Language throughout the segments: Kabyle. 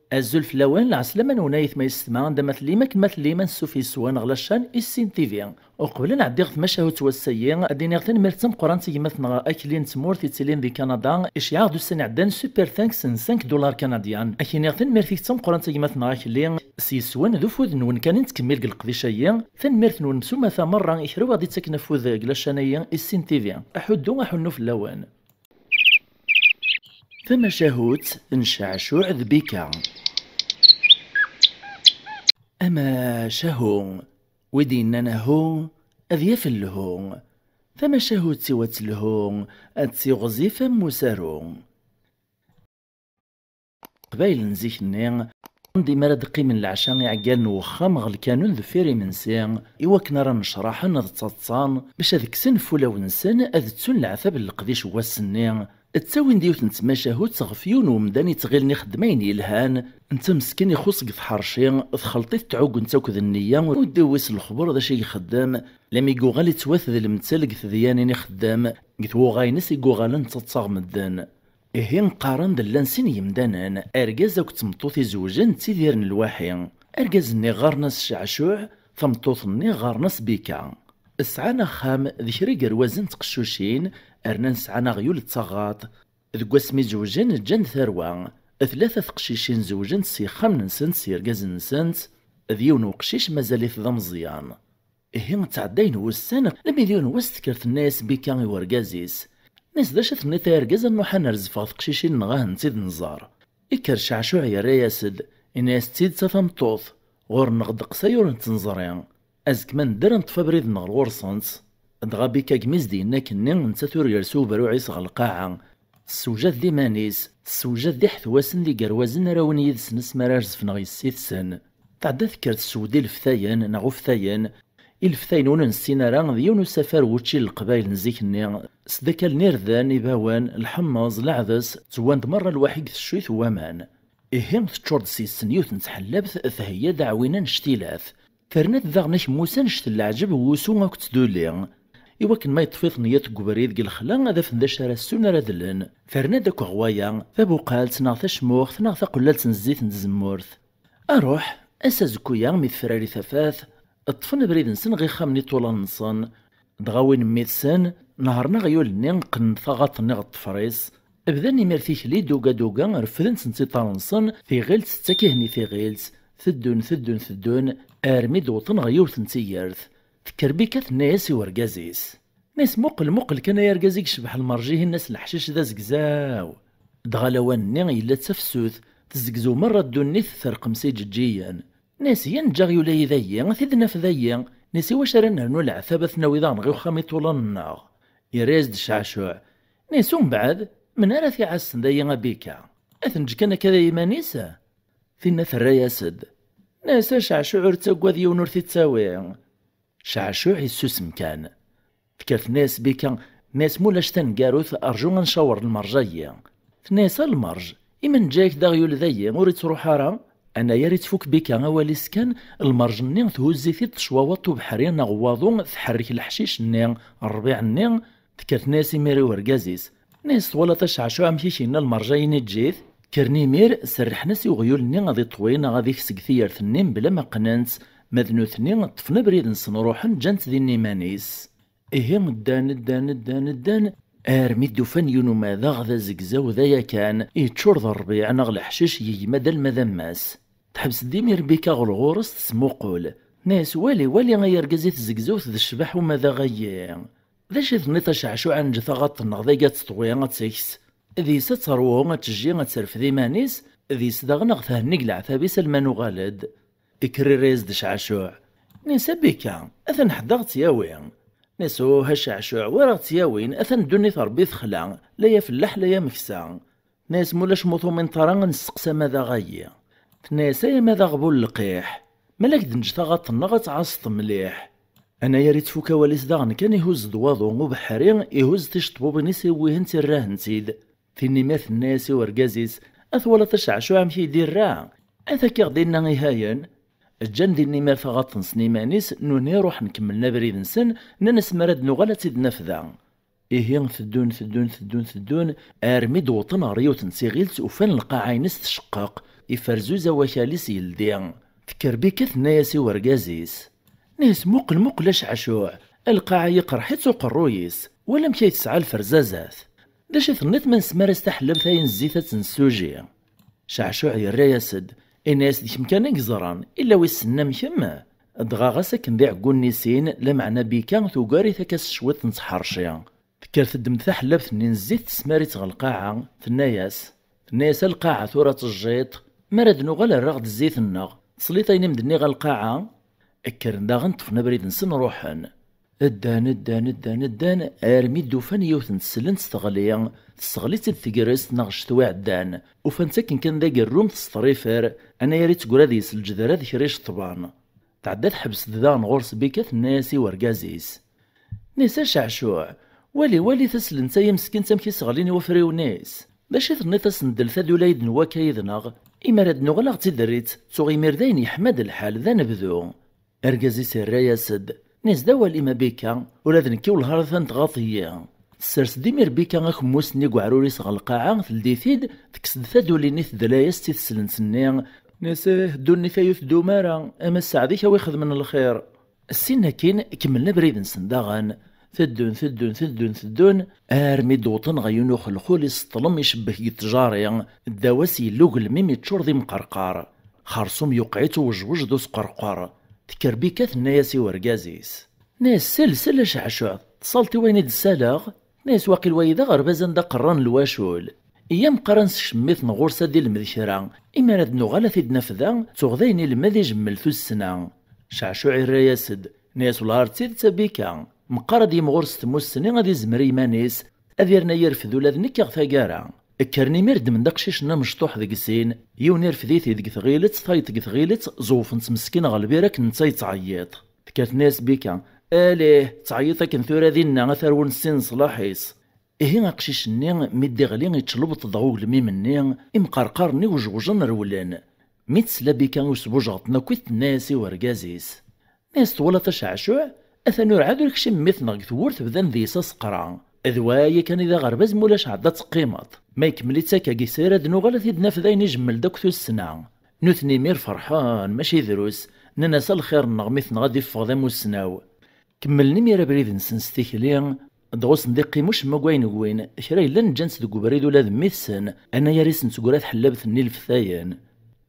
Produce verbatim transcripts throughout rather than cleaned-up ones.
Azul fell-awen, lɛeslama-nwen ay aytma yessetma, anda ma tellim, akken ma tellim, ansuf yes-wen ɣer la chaîne Issin T V. Uqbel ad nɛeddi ɣer tmacahut n wass-ayi, ad d-iniɣ tanemmirt d tameqqrant i gma-tneɣ Akli n tmurt yettilin di Kanada, iceyyeɛ-aɣ-d ussan iɛeddan super thanks n cinq dollars canadiens. Ad k-iniɣ tanemmirt-ik d tameqqrant a gma-tneɣ Akli, s yes-wen d ufud-nwen kan i nettkemmil deg leqdic-ayi. Tanemmirt-nwen s umata merra i kra i ɣ-d-ittaken afud deg la chaîne-ayi Issin T V. Aḥuddu aḥunnu fell-awen. Tamacahut n Ceɛcuɛ d Bika. Amacahu, wi d-yennan ahu, ad yaf lhu. Tamacahut-iw ad telhu, ad tiɣzif am usaru. Qbayel n zik-nni, dima ara d-qqimen leɛca iɛeggalen n wexxam ɣer lkanun deffir imensi, i wakken ara necraḥen ad ttaḍsan, bac ad kksen f ulawen-nsen, ad ttun leɛtab n leqdic n wass-nni. Ttawin-d yiwet n tmacahut ɣef yiwen n umdan yettɣilen ixeddem ayen yelhan, netta meskin ixuṣ deg tḥerci, txelṭ-it tɛuggent akked nniya, ur d-iwwis lexber d acu i ixeddem, lami yuɣal ittwat d lemtel deg tedyanin ixeddem, deg twuɣa-ines i yuɣalen ttaḍsaɣ medden. Ihi qqaren-d llan sin yemdanen, argaz akked tmeṭṭut izewjen ttidiren lwaḥi. Argaz-nni ɣɣaren-as Ceɛcuɛ, tameṭṭut-nni ɣɣaren-as Bika. Sɛan axxam d kra igerwazen n tqeccucin, rnan sɛan aɣyul d taɣaṭ. Deg wasmi zewjen, ǧǧan-d tarwa. Tlata teqcicin zewjent s yexxamen-nsent s yergazen-nsent, d yiwen weqcic mazal-it d ameẓyan. Ihi ttɛeddayen wussan, lmi d yiwen wass tekker tenna-yas Bika i urgaz-is. Tenna-yas: "D acu tenniḍ ay argaz, ad nruḥ ad nerzef ɣef teqcicin-nneɣ ad hent-id-nẓer?" Ikker Ceɛcuɛ yerra-yas-d, yenna-yas: "D tidet a tameṭṭut, ɣur-neɣ ddeqs ay ur tent-neẓri. Azekka ma nedder ad neṭṭef abrid-nneɣ ɣur-sent." Dɣa Bika gmi s-d-yenna akkenni, nettat ur yersi ubruɛ-is ɣer lqaɛa. Tessewjad-d iman-is, tessewjad-d iḥetwasen d igerwazen ara awin yid-sen asmi ara rzefen ɣer yessi-tsen. Tɛedda tekker tessewd ileftayen neɣ uftayen. Ileftayen ur nessin ara d yiwen usafar n wučči n Leqbayel n zik-nni, sdakalen irden, ibawen, lḥemmeẓ, leɛdes, ttewwan-d merra lwaḥi deg teccuyt n waman. Ihi teččur-d s yes-sen yiwet n tḥellabt, theyya-d aɛwin annect-ilat. Terna-d daɣen akemmus annect n leɛǧeb n wusu akked tduli. I wakken ma yeṭṭef-iten yiḍ deg ubrid deg lexla, ad afen d acu ara ssun ara dlen. Terna-d akk ɣer waya, tabuqalt neɣ tacmuxt neɣ taqellalt n zzit n tzemmurt. Aruḥ, ass azekku-ya mi tefrari tafat, ṭṭfen abrid-nsen ɣer yixxamen iṭulan-nsen. Dɣa win mmi-tsen, nehṛen aɣyul-nni, qqnen taɣaṭ-nni ɣer ṭṭfer-is. Bdan imir tikli, duga duga, refden-tent iḍarren-nsen, tiɣilt tettak ihen i tiɣilt. Teddun, teddun, teddun, armi d-wwḍen ɣer yiwet n tigert. Tekker Bika tenna-yas i urgaz-is. Tenna-yas: "Muqel, muqel kan ay argaz i yecbeḥ lmerj-ihin, ass leḥcic d azegzaw." Dɣa lawan-nni yella d tafsut, tezzegzew merra ddunit, terqem s iǧeǧǧigen. Tenna-yas: "Ya neǧǧ aɣyul-ayi dayi, ad t-id-naf dayi. Tenna-yas: 'I wacu ara nernu leɛtab, ad t-nawi daɣen ɣer uxxam iṭulan-nneɣ?'" Yerra-yas-d Ceɛcuɛ. Tenna-yas: "Umbeɛd, menhu ara t-iɛassen dayi a Bika? Ad t-neǧǧ kan akka d iman-is?" Tinna terra-yas-d. Tenna-yas: "A Ceɛcuɛ, ur ttaggad, yiwen ur t-ittawi." Ceɛcuɛ yessusem kan. Tekker tenna-yas Bika, tenna-yas: "Ma ulac taneggarut, rǧu ad ncawer lmerj-ayi." Tenna-yas: "A lmerj, i ma neǧǧa-yak-d aɣyul dayi, ur ittruḥ ara?" Anayer i tfuk Bika awal-is kan, lmerj-nni thuzz-it-id tecwawaṭ ubeḥri neɣ waḍu, tḥerrek leḥcic-nni, rrbiɛ-nni, tekker tenna-yas imir i urgaz-is. Tenna-yas: "Twalaḍ a Ceɛcuɛ amek i k-yenna lmerj-ayi-nni, eǧǧ-it?" Kkren imir, serrḥen-as i uɣyul-nni ad iṭwi neɣ ad iks deg tiyert-nni mebla ma qqnen-tt, ma d nutni ṭṭfen abrid-nsen ruḥen, ǧǧan-t din iman-is. Ihi ddan, ddan, ddan, ddan, armi d-ufan yiwen umadaɣ d azegzaw d aya kan, yeččur d rrbiɛ neɣ leḥcic, yegma-d alma d ammas. Teḥbes-d imir Bika ɣer ɣur-s, tesmuqul. Tenna-yas: "Wali, wali ay argaz i tzegzewt d ccbaḥ umadaɣ-ayi. D acu i tenniḍ a Ceɛcuɛ, ad neǧǧ taɣaṭ-nneɣ dagi ad teṭwi, ad teks? Deg-s ad terwu, ad tejji, ad terfed iman-is, deg-s daɣen ad ɣ-thenni deg leɛtab-is alma nuɣal-d." Ikker irra-yas-d Ceɛcuɛ. Tenna-yas: "A Bika, atan ḥedd ad ɣ-tt-yawi." Tenna-yas: "Uh a Ceɛcuɛ, wi ara ɣ-tt-yawin, atan ddunit Ṛebbi texla, la ya fellaḥ la ya meksa." Tenna-yas: "Ma ulac ma ur tumineḍ ara, ad nesteqsi amadaɣ-ayi." Tenna-yas: "Ay amadaɣ bu lqih, ma la k-d-neǧǧ taɣaṭ-nneɣ ad tɛasseḍ mliḥ." Anayer i tfuk awal-is daɣen kan, ihuzz-d waḍu ubeḥri, ihuzz ticeṭbubin-is, iwwi-hent irra-hent-id. Tin imir tenna-yas i urgaz-is: "A twalaḍ a Ceɛcuɛ amek i yi-d-irra? Ata kkiɣ dinna ihayen." Ǧǧan din imir taɣaṭ-nsen iman-is, nuni ruḥen kemmlen abrid-nsen, nnan-as: "Mi ara d-nuɣal ad tt-id-naf da." Ihi teddun, teddun, teddun, teddun, armi d-wwḍen ɣer yiwet n tiɣilt, ufan lqaɛa-ines tceqqeq, Iferzuz awakal-is yeldi. Tekker Bika tenna-yas i urgaz-is. Nis muqel muqel a Ceɛcuɛ, lqaɛa yeqreḥ-itt uqerruy-is, wala amek ay tesɛa lferzazat. D acu i tenniḍ ma nesmar-as taḥellabt-ayi n zzit ad tt-nessuji? Ceɛcuɛ yerra-yas-d, ini-as d kemm kan i yeẓran, illa wissen am kemm? Dɣa ɣas akken d iɛeggunen i sin, lameɛna Bika tugar-it akka s cwiṭ n tḥerci. Tekker teddem-d taḥellabt-nni n zzit tesmar-itt ɣer lqaɛa, tenna-yas, tenna-yas a lqaɛa tura tejjiṭ, mi ara d-nuɣal rreɣ-d zzit-nneɣ, tesliḍ ayen i m-d-nniɣ a lqaɛa? Kkren daɣen ṭṭfen abrid-nsen ruḥen. Ddan, ddan, ddan, ddan, armi d-ufan yiwet n tsellent teɣli, tesseɣli-tt-id tegrest neɣ ccetwa iɛeddan, ufan-tt akken kan d agerrum tesṭrifer, anayer i teggra deg-s lǧedra d kra iceṭṭban. Tɛedda teḥbes-d daɣen ɣur-s Bika tenna-yas i urgaz-is. Nis a Ceɛcuɛ, wali wali taslent-ayi meskint amek i seɣlin i wafriwen-is. D acu i tenniḍ aseddel taduli-ayi-d n wakka yid-neɣ? Imi ara d-nuɣal a ɣ-tt-id-terr-itt, ttuɣ imir dayen yeḥma-d lḥal, d anebdu. Argaz-is irra-yas-d, nis d awal-im a Bika, ula d nekki wellah ara tantɣaḍ-iyi. Tessers-d imir Bika akemmus-nni deg uɛrur-is ɣer lqaɛa, teldi-t-id, tekkes-d taduli-nni tedla-yas-tt i teslent-nni. Nis ih, ddunit-a ur teddum ara, ama sseɛd-ik a wi xedmen lxir. Sin akkin, kemmlen abrid-nsen daɣen. Teddun, teddun, teddun, teddun, armi d-wwḍen ɣer yiwen uxelxul iseṭṭlen icebbek deg ttjari, ddaw-as yella ugelmim iččur d imqerqar. Xersum yuqeɛ-itt uwejwej d usqerqer. Tekker Bika tenna-yas i urgaz-is. Tenna-yas sel, sel a Ceɛcuɛ, tṣalt i wayen i d-ssaleɣ? Tenna-yas waqil wayi d aɣerbaz anda qerran lwacul. Iyya meqqar ad nsekcem mmi-tneɣ ɣur-s ad ilmed kra, imi ara d-nuɣal ad t-id-naf da, tuɣ d ayen ilmed ijemmel tussna. Ceɛcuɛ irra-yas-d, nni-as wellah ar d tidet a Bika, meqqar ad yimɣur s tmussni ad izmer i yiman-is, ad yerna yerfed ula d nekk ɣer taggara. Kkren imir ddmen-d aqcic-nni amecṭuḥ deg sin, yiwen irfed-it deg tɣilet, tayeḍ deg tɣilet, ẓewfen-t meskin ɣer lbir akken netta yettɛeyyiḍ. Tekker tenna-yas Bika, alih, ttɛeyyiḍ akken tura dinna ad t-rwun sin ṣṣlaḥ-is. Ihi aqcic-nni mi d-iɣli iččelbeṭ-d ɣer ugelmim-nni, imqerqaren-nni wejwjen rewlen. Mi tesla Bika i usbujaɣeṭ-nni akkit tenna-yas i urgaz-is. Nni-as twalaḍ a Ceɛcuɛ, atan urɛad ur kcim mmi-tneɣ deg tewwurt bdan deg-s aseqra. D wa yakan i d aɣerbaz ma ulac ɛedda ad teqqimeḍ. Ma ikemmel-itt akka deg sir ad nuɣal ad t-id-naf d ayen ijemmel-d akk tussna. Nutni imir ferḥen, mačči drus, nnan-as a lxir-nneɣ mmi-tneɣ ad iffeɣ d amussnaw. Kemmlen imir abrid-nsen s tikli, dɣa ur sen-d-iqqim ucemma deg wayen wwin, kra yellan ǧǧan-tt deg ubrid ula d mmi-tsen, anayer i sen-teggra tḥellabt-nni leftayen.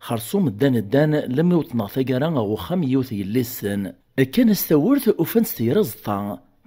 Xersum ddan ddan, lammi wwḍen ɣer taggara ɣer uxxam n yiwet yelli-tsen. Kkan-as tawwurt, ufan-tt tger aẓeṭṭa,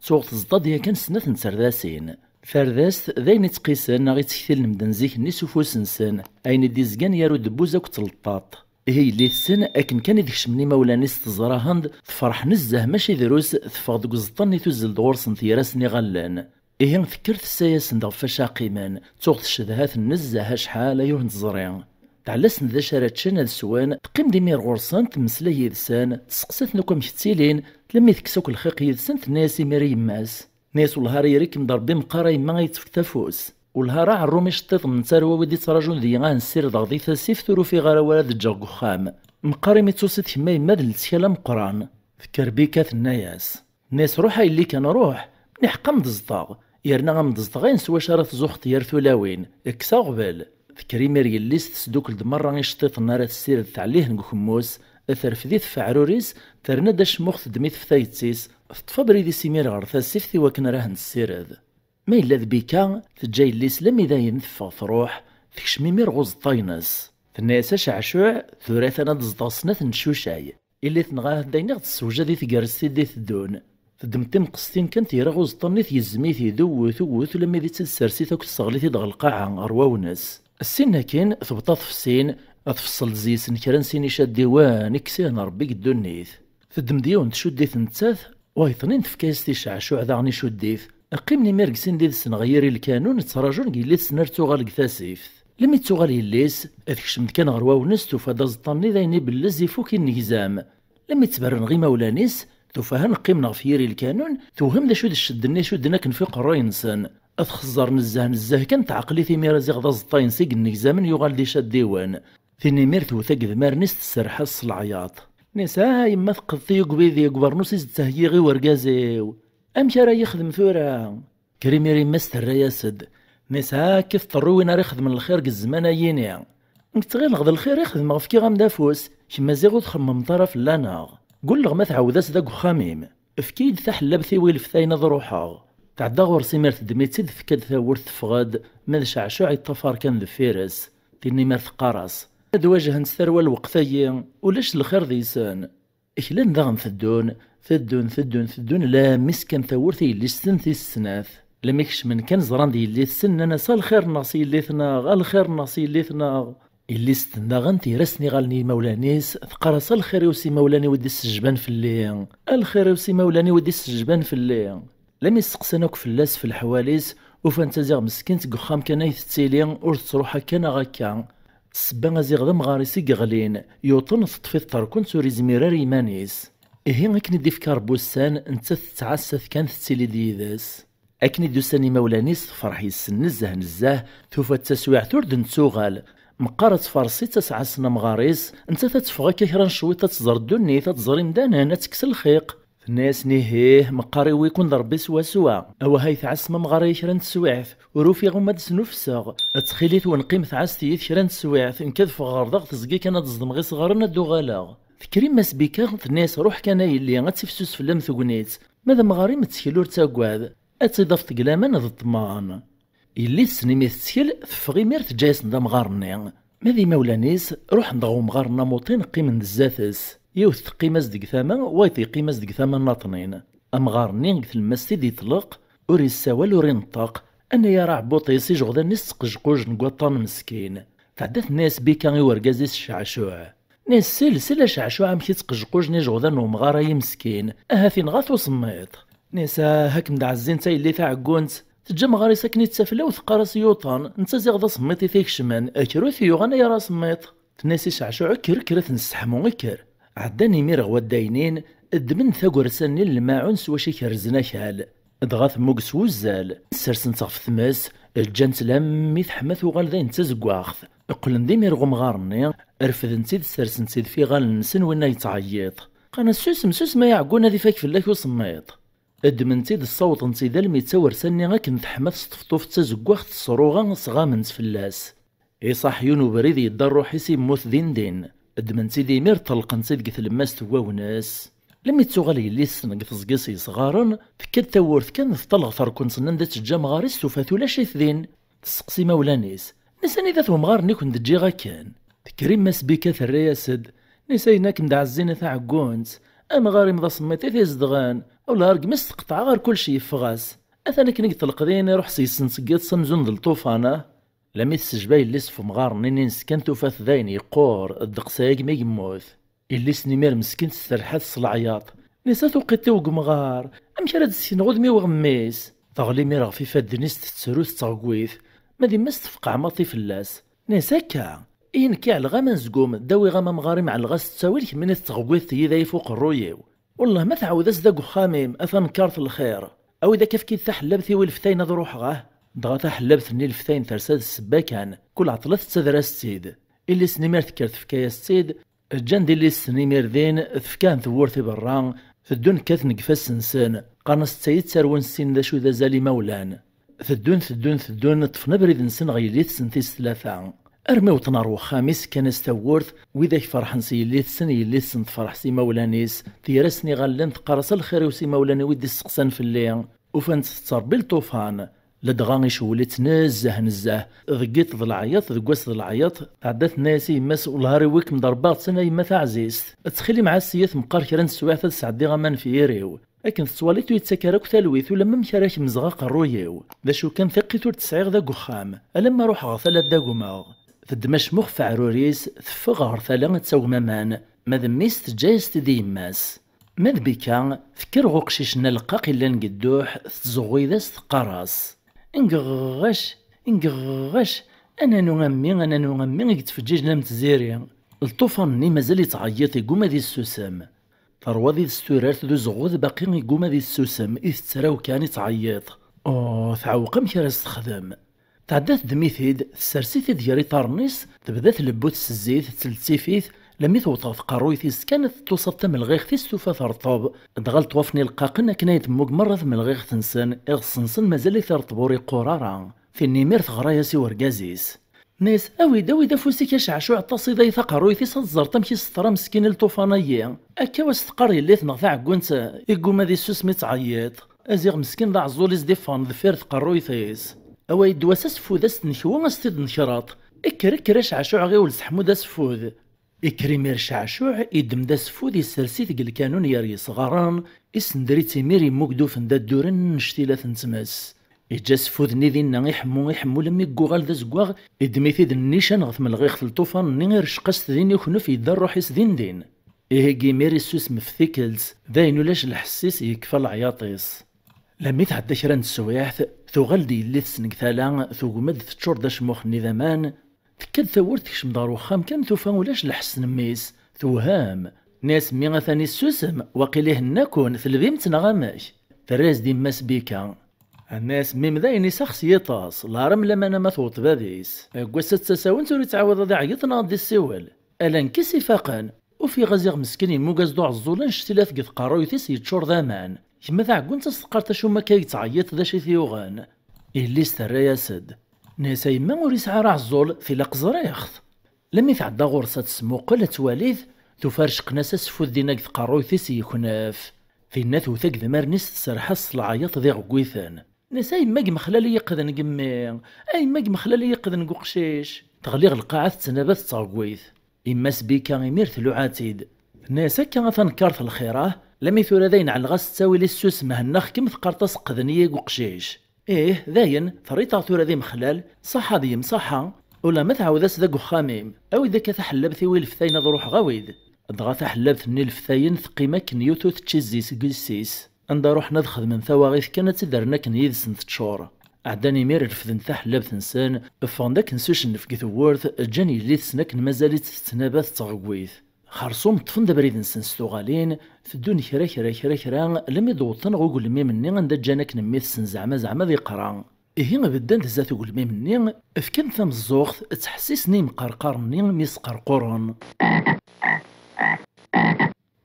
tuɣ teẓḍa-d yakan snat n terdasin. Tardast d ayen ittqisen neɣ ittektilen medden zik-nni s ufus-nsen, ayen i d-izgan gar udebbuz akked tleṭṭaṭ. Ihi yelli-tsen, akken kan i d-kecmen imawlan-is teẓra-hen-d, tefreḥ nezzeh mačči drus, teffeɣ deg uẓeṭṭa-nni tuzzel-d ɣur-sen tger-asen iɣallen. Ihi tekker tessa-yasen-d ɣef wacu qqimen, tuɣ tcedha-ten nezzeh acḥal ay ur ten-teẓri. Tɛella-sen d acu ara ččen ad swen, teqqim-d imir ɣur-sen, temmeslay yid-sen, tesseqsa-ten akk amek ttilin, lammi tekkes akk lxiq yid-sen, tenna-yas imir i yemma-s. Nni-as wellah ara yerr-ikem-d Rebbi meqqar a yemma a yi-tefkeḍ afus. Wellah ara ɛerrum iceṭṭiḍen n tarwa wid ittraǧun deg-i ad nessirdeɣ di tasift ur ufiɣ ara wara ad ǧǧeɣ deg uxxam. Meqqar imi d tusiḍ kemm a yemma d lettkal ameqqran. Tekker Bika tenna-yas. Nni-as ruḥ a yelli kan ruḥ, niḥeq am d-ẓḍeɣ, yerna am d-ẓḍeɣ ayen s wacu ara tzuxxeḍ yir tulawin, kkes aɣbel. Tekker imir yelli-s tesdukkel-d merra iceṭṭiḍen ara tessired tɛellihen deg ukemmus, terfed-it ɣef uɛrur-is, terna-d acemmux teddem-it ɣef tayet-is, teṭṭef abrid-is imir ɣer tasift i wakken ara hen-tessired. Ma yella d Bika, teǧǧa yelli-s lammi dayen teffeɣ truḥ, tekcem imir ɣer uẓeṭṭa-ines. Tenna-yas a Ceɛcuɛ, tura atan ad d-ẓḍeɣ snat n tcucay. Illi tenɣa ahat dayen i ɣ-tessewjad i tegrest i d-iteddun. Teddem timqestin kan tger ɣer uẓeṭṭa-nni tgezzem-it-id uwwet uwwet lammi d tt-id-tessers-it akk tesseɣli-t-id ɣer lqaɛa ɣer wawnes. Ssin akkin tebṭa tefsin, tfeṣṣel-d zi-sen kra n sin icaddiwen i yessihen Rebbi deg ddunit. Teddem-d yiwen tcudd-it nettat, wayeḍnin tefka-yas-t i Ceɛcuɛ daɣen icudd-it. Qqimen imir deg sin d-id-sen ɣer yiri lkanun ttraǧun deg yelli-tsen ar tuɣal deg tasift. Lammi d-tuɣal yelli-s, tekcem-d kan ɣer wawnes tufa-d aẓeṭṭa-nni d ayen ibellez ifuk inegzam. Lammi ttberren ɣer imawlan-is, tufa-hen qqimen ɣef yiri lkanun, tewhem d acu d ccedd-nni icudden akken f iqerray-nsen. Txezzer nezzeh nezzeh kan teɛqel-it imir aziɣ d aẓeṭṭa-ines i yennegzamen yuɣal d icaddiwen. Tin imir tewwet agedmar-nni-s tserreḥ-as s leɛyaḍ. Nni-as, ah, yemma teqqeḍ-iyi deg ubidi, deg ubernus i s-d-ttheggiɣ i urgaz-iw. Amek ara yexdem tura? Kker imir yemma-s terra-yas-d. Nni-as, ah, akka i teṭṭerru win ara ixedmen lxir deg zzman-ayini. Nekk ttɣileɣ d lxir i xedmeɣ, fkiɣ-am-d afus, kemm maziɣ ur txemmemeḍ ara fell-aneɣ. Gulleɣ ma tɛawed-as-d deg uxxam-im. Efk-iyi-d taḥellabt-iw i leftayen ad ruḥeɣ. Tɛedda ɣur-s imir teddem-itt-id, tefka-d tawwurt, teffeɣ-d, ma d Ceɛcuɛ yeṭṭafar kan deffir-s. Tinna imir teqqar-as: "Ad wajhent tarwa lweqt-agi, ulac lxir deg-sen." Klan daɣen teddun, teddun, teddun, teddun, lammi skan tawwurt i yelli-tsen tis snat. Lammi kecmen kan ẓran-d yelli-tsen, nnan-as: "A lxir-nneɣ s yelli-tneɣ, a lxir-nneɣ s yelli-tneɣ." Yelli-tsen daɣen tira-sen iɣallen i yimawlan-is, teqqar-as: "A lxir-iw s imawlan-iw i d-issejban fell-i, a lxir-iw s imawlan-iw i d-issejban fell-i." Lammi steqsan akk fell-as f leḥwal-is, ufan-tt aziɣ meskint deg uxxam kan ay tettili, ur tettruḥ akka neɣ akka. Ssebba aziɣ d amɣar-is i yeɣlin, yuṭen, teṭṭef-it terkent, ur izmir ara i iman-is. Ihi akken i d-ifka Ṛebbi ussan, nettat tettɛassa-t kan, tettili-d yid-s. Akken i d-usan imawlan-is, tefreḥ yes-sen nezzeh nezzeh, tufa-tt d taswiɛt ur d-nettuɣal. Meqqar ad tfaṛes-itt, ad s-ɛassen amɣar-is, nettat ad teffeɣ akka kra n cwiṭ, ad tẓer ddunit, ad tẓer imdanen, ad tekkes lxiq. Tenna-yasen: "Ihih, meqqar iwi-ken-d Ṛebbi swaswa. Awah ay tɛassem amɣar-a kra n teswiɛt, ur ufiɣ uma d-snuffseɣ. Ttxil-wen qqimet ɛasset-iyi kra n teswiɛt, nekk ad ffɣeɣ ɣer daɣ teẓgi kan ad ẓedmeɣ isɣaren ad d-uɣaleɣ." Tekker yemma-s Bika, tenna-yas: "Ruḥ kan a yelli, ad tifsus fell-am tegnit. Ma d amɣar-im ttkel ur ttagad, ad tt-id-tafeḍ deg laman d ṭṭman." Yelli-tsen imi tettkel, teffeɣ imir teǧǧa-yasen-d amɣar-nni. Ma d imawlan-is, ruḥen-d ɣer umɣar-nni amuṭin, qqimen-d zdat-s. Yiwet teqqim-as deg tama, wayeḍ yeqqim-as deg tama nnaṭnin. Amɣar-nni deg tlemmast i d-yeṭleq, ur yessawal ur ineṭṭeq. Annayer aɛebbuṭ-is, ijeɣdan-is ttqejqujen deg waṭṭan meskin. Tɛedda tenna-yas Bika i urgaz-is Ceɛcuɛ. Nnes sel, sel a Ceɛcuɛ amek i ttqejqujen ijeɣdan n umɣar-ayi meskin, ahat inɣa-t usemmiḍ. Nnes ah, ad kem-d-ɛezzint a yelli taɛeggunt, teǧǧa amɣar-is akken i d tafla u teqqar-as yuṭen, netta ziɣ d asemmiḍ i t-ikecmen, akrut yuɣan ay ara asemmiḍ. Tenna-yas i Ceɛcuɛ: "Kker, kker ad t-nesseḥmu, kker." Ɛeddan imir ɣer waddaynin, ddmen tagersa-nni n lmaɛun s wacu i kerrzen akal. Dɣa temmug s wuzzal, ssersen-tt ɣef tmes, ǧǧan-tt lammi teḥma tuɣal d ayen d tazeggaɣt. Qqlen-d imir ɣer umɣar-nni, refden-tt-id, ssersen-tt-id f iɣallen-nsen, winna yettɛeyyiḍ. Qqaren-as: "Susem, susem ay aɛeggun, ad ifak fell-ak usemmiḍ." Ddmen-tt-id, ssawḍen-tt-id almi d tawersa-nni akken teḥma tesṭefṭuf d tazeggaɣt, tesruɣa, sɣamen-tt fell-as. Iṣaḥ yiwen ubrid, yedda rruḥ-is, yemmut din din. Ddmen-tt-id imir, ṭelqen-tt-id deg tlemmast n wawnes. Lemmi d-tuɣal yelli-tsen deg teẓgi s yesɣaren, tekka-d tawwurt kan, teṭṭal ɣer terkent-nni anda teǧǧa amɣar-is, tufa-t ulac-it din. Tesseqsi imawlan-is: "Nnes anida-t wemɣar-nni i ken-d-ǧǧiɣ akken?" Tekker yemma-s Bika, terra-yas-d: "Nnes ayen akken d-ɛezzin a taɛeggunt, amɣar-im d asemmiṭ i t-izedɣen, wala rgem-is teqṭeɛ ɣer kullec yeffeɣ-as. Atan akken i yeṭleq din, iruḥ s yes-sen seg yiḍes amzun d lṭufan." Lammi tessejba yelli-s f umɣar-nni-ines kan, tufa-t dayen yeqqur, ddeqs-agi mi yemmut. Yelli-s n imir meskint tserreḥ-as s leɛyaḍ: "Nnes a tuqiṭ-iw deg umɣar, amek ara d-ssekneɣ udem-iw ɣemmis?" Teɣli imir ɣef ifadden-is, tettru, tettɣegwit. Ma d yemma-s tefqeɛ maḍi fell-as: "Nnes akka, ihi nekk i ɛelleɣ-am anezgum, ddawiɣ-am amɣar-im, ɛelleɣ-as ttawil, kemmini tettɣegwiteḍ yid-i f uqerruy-iw. Wellah ma tɛawed-as-d deg uxxam-im, a tanekkart n lxir. Awi-d akka, efk-iyi-d taḥellabt-iw i leftayen ad ruḥeɣ, ah." Dɣa taḥellabt-nni i leftayen tersa d ssebba kan, kul ɛeṭṭla tettader-as-tt-id. Illi-s n imir tekker tefka-yas-tt-id, ǧǧan-d illi-s n imir din, tefka-n tewwurt i berra, teddun kkaten deg ifassen-nsen, qqaren-as d tayi ttarwen sin d acu d azal imawlan. Teddun, teddun, teddun, ṭṭfen abrid-nsen ɣer yelli-tsen tis tlata. Armi wwḍen ɣer wexxam-is, kkan-as tawwurt, widak ferḥen s yelli-tsen, yelli-tsen tefreḥ s imawlan-is, tger-asen iɣallen, teqqar-as: "A lxir-iw s imawlan-iw i d-isteqsan fell-i." Ufan-tt tettṛebbi lṭufan, ladɣa icewwel-itt nezzeh nezzeh, deg yiḍ d leɛyaḍ, deg wass d leɛyaḍ, tɛedda tenna-yas i yemma-s: "Wellah ar iwi-kem-d Ṛebbi, ɣettan a yemma taɛzizt. Ttxil-m ɛass-iyi ad meqqar kra n teswiɛt ad sɛeddiɣ aman f yiri-w. Akken tettwaliḍ ur yettak ara akk talwit, ulamma amek ara kemzeɣ aqerruy-iw. D acu kan, tiqqit ur tt-sɛiɣ d agexxam, alamma ruḥeɣ ɣer tala ad d-agmeɣ." Teddem acmux f aɛrur-is, teffeɣ ɣer tala ad tagem aman, ma d mmi-s teǧǧa-yas-t-id i yemma-s. Ma d Bika, tekker ɣer uqcic-nni aleqqaq yellan deg dduḥ, tettzeɣɣuy-as, teqqar-as: "Ngeɣɣac, ngeɣɣac, ananu a mmi, ananu a mmi i yettfeǧǧiǧen am tziri." Lṭufan-nni mazal yettɛeyyiḍ, yegguma ad yessusem. Terwa did-s turart d uzeɣɣud, baqi yegguma ad yessusem, itett raw kan, ittɛeyyiḍ. Oh, teɛweq amek ara s-texdem. Tɛedda teddem-it-id, tessers-it-id gar iṭarren-is, tebda tlebbut s zzit, tettlettif-it, lammi tewweḍ ɣer tqerruyt-is kan, teṭṭusaḍ tamelɣiɣt-is, tufa terṭeb. Dɣa leṭwaf-nni leqqaqen akken ay temmug merra tmelɣiɣt-nsen, iɣes-nsen mazal-it ireṭṭeb ur iqqur ara. Tin imir teɣra-yas i urgaz-is. Nna-yas: "Awi-d, awi-d afus-ik a Ceɛcuɛ, ṭṭasiḍ-ay taqerruyt-is ad teẓreḍ amek i s-teḍra meskin i lṭufan-agi. Akka wa s-teqqar yelli-tneɣ taɛeggunt, igguma ad issusem ittɛeyyiḍ. Aziɣ meskin d aɛeẓẓul i s-d-iffɣen deffir tqerruyt-is. Away ddwa-s aseffud a s-t-nekwu, a s-t-id-nekreḍ. Kker, kker a Ceɛcuɛ, ɣiwel seḥmu-d aseffud." Ikker imir Ceɛcuɛ, iddem-d aseffud, issers-it deg lkanun yer yesɣaren, isender-itt imir, immug-d ufend adduren n cctilat n tmes. Iǧǧa aseffud-nni dinna, iḥemmu, iḥemmu, lammi yuɣal d azeggaɣ, iddem-it-id nnican ɣef tmelɣiɣt n lṭufan-nni, irceq-as-t din, iknef, yedda rruḥ-is din din. Ihi imir issusem f tikkelt, d ayen ulac lḥess-is, yekfa leɛyaṭ-is. Lammi tɛedda kra n teswiɛt, tuɣal-d yelli-tsen deg tala, tugem-d, teččur-d acmux-nni d aman, tekka-d tawwurt, tekcem-d ɣer wexxam kan, tufa ulac lḥess n mmi-s, tewhem. Nna-yas: "Mmi atan issusem, waqil ihenna-ken, telbim-t neɣ amek?" Terra-yas-d yemma-s Bika. Nna-yas: "Mmi-m d ayen isaxs yiṭas, leɛram lamana ma tewweḍ bab-is. Deg wass-a d tasawent ur ittɛawad ad iɛeyyeḍ neɣ ad d-issiwel. Ala nekk i s-ifaqen. Ufiɣ aziɣ meskin yemmug-as-d uɛeẓẓul annect-ilat deg tqerruyt-is yeččur d aman. Kemm a taɛeggunt a s-teqqart acu akka i yettɛeyyiḍ, d acu i t-yuɣen?" Yelli-s terra-yas-d. Nna-yas: "A yemma, ur yesɛi ara aɛeẓẓul, tilaq ẓriɣ-t." Lammi tɛedda ɣur-s ad tesmuqel, ad twali-t, tufa rcqen-as aseffud dinna deg tqerruyt-is yeknef. Tinna tewwet agdemar-nni-s, tserreḥ-as s leɛyaṭ d iɣeggiten. Nna-yas: "A yemma, deg mexlal i yiqden deg mmi! A yemma, deg mexlal i yiqden deg uqcic!" Teɣli ɣer lqaɛa, tettnaba, tettɣeggwit. Yemma-s Bika imir tluɛa-tt-id. Tenna-yas: "Akka a tanekkart lxir, ah? Lammi tura d ayen ɛelleɣ-as ttawil issusem, hennaɣ-kem, teqqart-as qqden-iyi deg uqcic. Ih, dayen, terriḍ-aɣ tura d imexlal. Ṣaḥa deg-m, ṣaḥa. Ulamma tɛawed-as deg uxxam-im. Awi-d akka taḥellabt-iw i leftayen ad ruḥeɣ, awi-d." Dɣa taḥellabt-nni leftayen teqqim akken yiwet ur tečči zzi seg yessi-s. Anda ruḥen ad xedmen tawaɣit kan, ad tt-id-rren akken yid-sen teččur. Ɛeddan imir, refden taḥellabt-nsen, ffɣen-d akken s ucennef deg tewwurt, ǧǧan yelli-tsen akken mazal-itt tettnaba tettɣeggwit. Xerṣum ṭṭfen-d abrid-nsen s tuɣalin, teddun kra, kra, kra, kra, lammi d-wwḍen ɣer ugelmim-nni anda ǧǧan akken mmi-tsen zeɛma, zeɛma ad iqra. Ihi bedden-d zdat ugelmim-nni, fkan tameẓẓuɣt, ttḥessisen i yimqerqaren-nni mi sqerquren.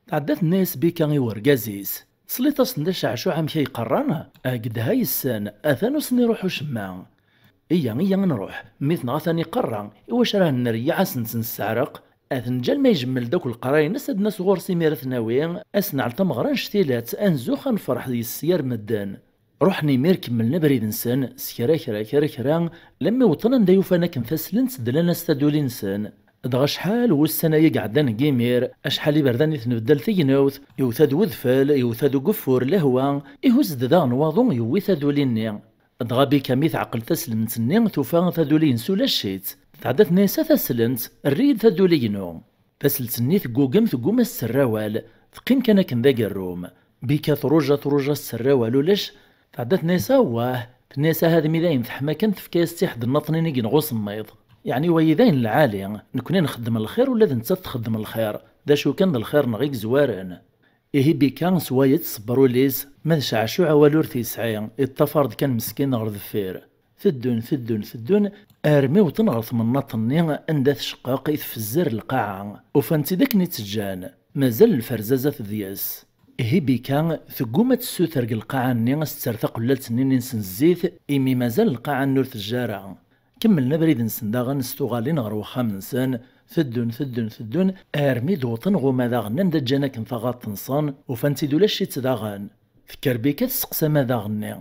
Tɛedda tenna-yas Bika i urgaz-is: "Tesliḍ-asen-d a Ceɛcuɛ amek ay qqaren? Agdeh ay ssen, atan ur sen-iruḥ ucemma." "Iyya, iyya ad nruḥ, mmi-tneɣ atan iqerra, iwacu ara neryeɛ ad sen-tt-nesseɛreq? Ad t-neǧǧ alma ijemmel-d akk leqraya-ines, ad d-nas ɣur-s imir ad t-nawi, ad s-nɛel tameɣra n cctilat, ad nzux, ad nefreḥ yes-s yir medden." Ruḥen imir, kemmlen abrid-nsen s kra, kra, kra, kra, lammi wwḍen anda yufan akken taslent, dlan-as taduli-nsen. Dɣa acḥal wussan ay iɛeddan deg imir, acḥal iberdan i tenbeddal tegnewt, yewta-d wedfel, yewta-d ugeffur, lehwa, ihuzz-d daɣen waḍu, yewwi taduli-nni. Dɣa Bika mi teɛqel taslemt-nni, tufa taduli-ines ulac-itt. Tɛedda tenna-yas: "A taslent, err-iyi-d taduli-inu." Taselt-nni teggugem, tegguma ad s-terr awal, teqqim kan akken d agerrum. Bika truja, truja, s-terr awal ulac. Tɛedda tenna-yas: "Awah!" Tenna-yas: "Aha d mi dayen teḥma kan, tefka-yas-tt i ḥedd nniḍen i yenɣa usemmiḍ. Yeɛni wayi dayen lɛali, nekni nxeddem lxir, ula d nettat txeddem lxir. D acu kan, d lxir-nneɣ i yezwaren." Ihi Bika s waya i tṣebber ul-is, ma d Ceɛcuɛ awal ur t-yesɛi, iṭṭafar-d kan meskin ɣer deffir. Teddun, teddun, teddun, armi wwḍen ɣer temnaḍt-nni anda tecqeq i tfezzer lqaɛa. Ufan-tt-id akken i tt-ǧǧan, mazal lferzaza deg-s. Ihi Bika tegguma ad tessuter deg lqaɛa-nni, ad s-terr taqellalt-nni-nsen zzit, imi mazal lqaɛa-nni ur tejji ara. Kemmlen abrid-nsen daɣen s tuɣalin ɣer wexxam-nsen, teddun, teddun, teddun, armi d-wwḍen ɣer umadaɣ-nni anda ǧǧan akken taɣaṭ-nsen, ufan-tt-id ulac-itt daɣen. Tekker Bika testeqsa amadaɣ-nni,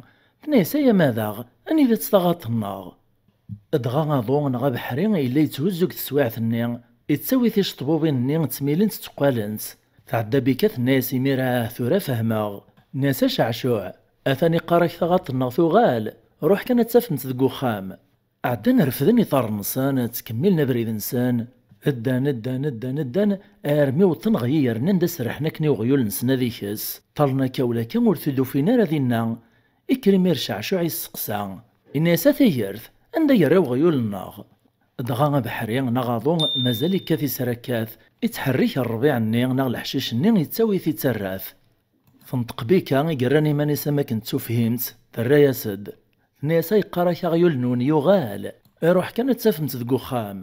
tenna-yas: "Ay amadaɣ, anida-tt taɣaṭ-nneɣ?" Dɣa aḍu neɣ abeḥri yella yetthuzzu deg teswiɛt-nni, yettawi ticeṭbubin-nni ttmilent tteqqalent. Tɛedda Bika tenna-yas imir: "Ah, tura fehmeɣ." Nna-yas: "A Ceɛcuɛ, atan iqqar-ak taɣaṭ-nneɣ tuɣal, ruḥ kan ad tt-tafemt deg uxxam." Ɛeddan refden iḍarren-nsen, ttkemmilen abrid-nsen. Ddan, ddan, ddan, ddan, armi wwḍen ɣer yiger-nni anda serrḥen akken i uɣyul-nsen ad ikes. Ṭṭalen akka u lakka ur t-id-ufin ara dinna. Ikker imir Ceɛcuɛ yesteqsa. Inna-yas: "A tigert, anda yerra weɣyul-nneɣ?" Dɣa abeḥri neɣ aḍu mazal ikkat israkkat, ittḥerrik rrbiɛ-nni neɣ leḥcic-nni, yettawi-t ittarra-t. Tenṭeq Bika i yerran iman-is am akken d tufhimt, terra-yas-d. Tenna-yas: "A yeqqar-ak aɣyul-nwen yuɣal, iruḥ kan ad t-tafemt deg uxxam."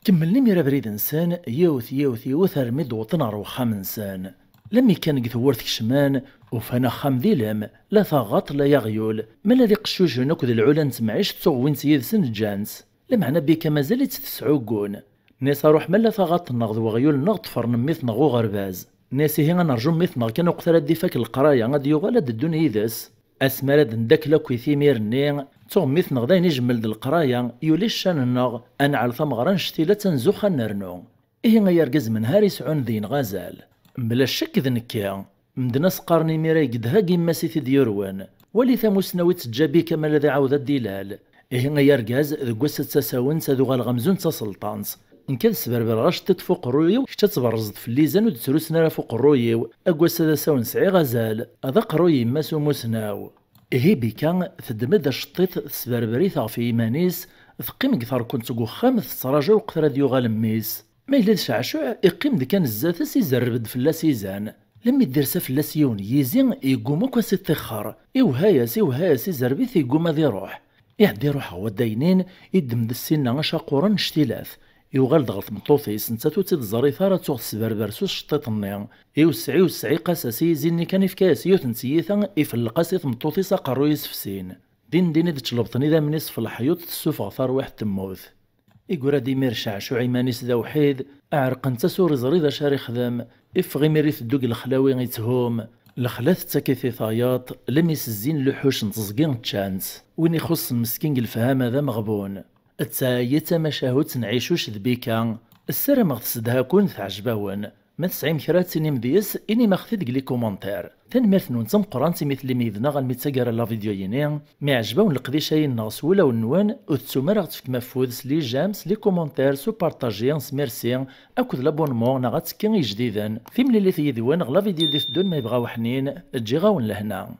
Kemmlen imir abrid-nsen, yiwet, yiwet, yiwet, armi d-wwḍen ɣer wexxam-nsen. Lammi kan deg tewwurt kecmen, ufan axxam d ilem, la taɣaṭ, la aɣyul, ma la d iqeccucen akked lɛula n temɛict ttuɣwin-tt yid-sen, ǧǧan-tt. Lameɛna Bika mazal-itt tesɛuggun. Nniɣ-as aruḥ ma la taɣaṭ-nneɣ d weɣyul-nneɣ ṭṭfren mmi-tneɣ uɣerbaz. Nniɣ-as ihi ad nerǧu mmi-tneɣ kan uqet ara d-ifak leqraya ad d-yuɣal ad d-ddun yid-s. Asmi ara d-neddakel akk i timir-nni, tuɣ mmi-tneɣ d ayen ijemmel d leqraya, yuli ccan-nneɣ, ad nɛel tameɣra n cctila d tanzuxx ad nernu. Ihi ay argaz menhar isɛun deg-neɣ azal. Mebla ccek d nekki. Medden a s-qqaren imir-a i yedha gimma-s i t-id-yurwen. Wali tamusnaw i teǧǧa Bika ma la d iɛawed ad d-ilal. Ihi ay argaz, deg wass ad tasawent ad uɣaleɣ amzun d taselṭant. Nekk ad sberbereɣ aceṭṭiḍ f uqerruy-iw, kečč ad tberrzeḍ fell-i izan ur d-ttrusen ara f uqerruy-iw. Deg wass-a d asawen sɛiɣ azal, d aqerruy yemma-s umusnaw. Ihi Bika teddem-d aceṭṭiḍ tesberber-it ɣef yiman-is, teqqim deg terkent deg uxxam tettraǧu lweqt ara d-yuɣal mmi-s. Ma yella d Ceɛcuɛ, iqqim-d kan zdat-s, izerreb-d fell-as izan. Lemmi d-irsa fell-as yiwen yizi, yegguma akk ad s-iṭixxer. Iwehha-yas, iwehha-yas, izerreb-it, yegguma ad iruḥ. Iɛedda iruḥ ɣer waddaynin, iddem-d ssinna acaqquren n cctilat. Yuɣal-d ɣer tmeṭṭut-is, nettat ur tt-id-ẓerrit ara tuɣ tesberber s uceṭṭiḍ-nni. Iwesseɛ, iwesseɛ, iqas-as i yizi-nni kan, ifka-yas yiwet n tyita, ifelleq-as i tmeṭṭut-is aqerruy-is f sin. Din din i d-člebṭen idammen-is f leḥyuṭ, tessufeɣ tarwiḥt temmut. Iggra-d imir Ceɛcuɛ iman-is d awḥid, ɛerqent-as ur iẓri d acu ara ixdem, iffeɣ imir iteddu deg lexlawi itthum. Lexla tettak-it i tayeḍ, lmi s-zzin luḥuc n teẓgi ččan-tt. Win ixuṣṣen meskin deg lefhama d ameɣbun. D tayi d tamacahut n Ɛicuc d Bika. Ssarameɣ tessedha-ken, teɛjeb-awen. Ma tesɛim kra ad tinim deg-s, inim-aɣ-t-id deg les commentaires. Tanemmirt-nwen d tameqqrant imi tellim yid-neɣ almi d taggara n la vidéo-yini. Mi iɛjeb-awen leqdic-ayi-nneɣ s wulawen-nwen, ur tettum ara aɣ-tefkem afud s les j'aime, s les commentaires, s upartaji, s merci, akked l'abonnement neɣ attekki i ijdiden. Timlilit yid-wen ɣer la vidéo i d-iteddun ma yebɣa uḥnin, ǧǧiɣ-awen lehna.